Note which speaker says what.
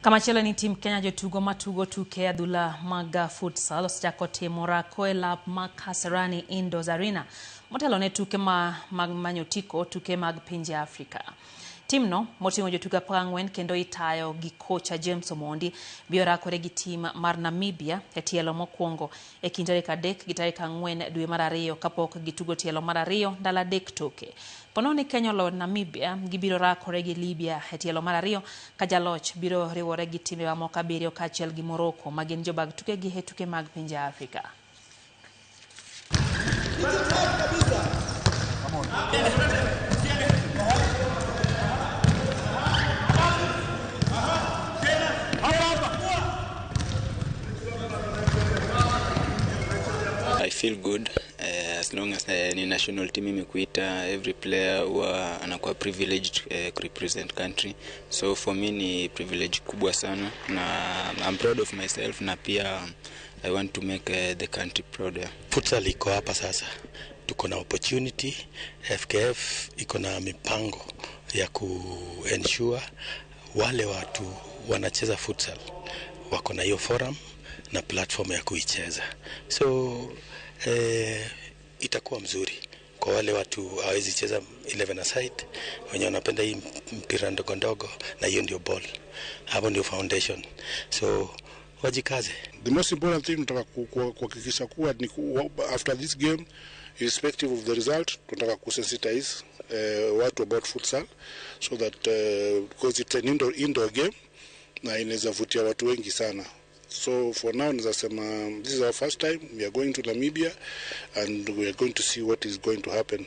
Speaker 1: Kamachielo ni Team Kenya jotugo matugo tuke adhula mag futsal osechako timo orako e lap ma Kasarani Indoors Arena motelo ne tuke mag manyo otiko tuke mag pinje Afrika. Timno moting'o jotugo 14 kendo itayo gi kocha James Omondi biro rakore gi tim mar Namibia e tielo mokwongo e kind tarik 3 gi tarik 4 dwe mar 2 kapok gitugo tielo mar 2 ndalo 3 toke. Pono ni Kenya oloyo Namibia, gibiro rakore gi Libya e tielo mar 2 ka jaloch biro riwore gi timbe mamoko 7 kaachiel gi Morocco ma gin jobag tukegi e tuke mag pinje Afrika.
Speaker 2: I feel good as long as ni national team imekuita, every player huwa anakuwa privileged kurepresent country, so for me ni privilege kubwa sana na I'm proud of myself na pia I want to make the country proud. Yeah.
Speaker 3: Futsal iko hapa sasa, tuko na opportunity. FKF iko na mipango ya ku-ensure wale watu wanacheza futsal wako na hiyo forum na platform ya kuicheza, so itakuwa mzuri kwa wale watu hawezi cheza 11 aside, wenye wanapenda hii mpira ndogo ndogo, na hiyo ndio ball, hapo ndio foundation, so wajikaze.
Speaker 4: The most important thing tunataka kuhakikisha kuwa ni after this game, irrespective of the result, tunataka kusensitize watu about futsal so that because it's an indoor game na inaweza vutia watu wengi sana. So for now, this is our first time. We are going to Namibia and we are going to see what is going to happen.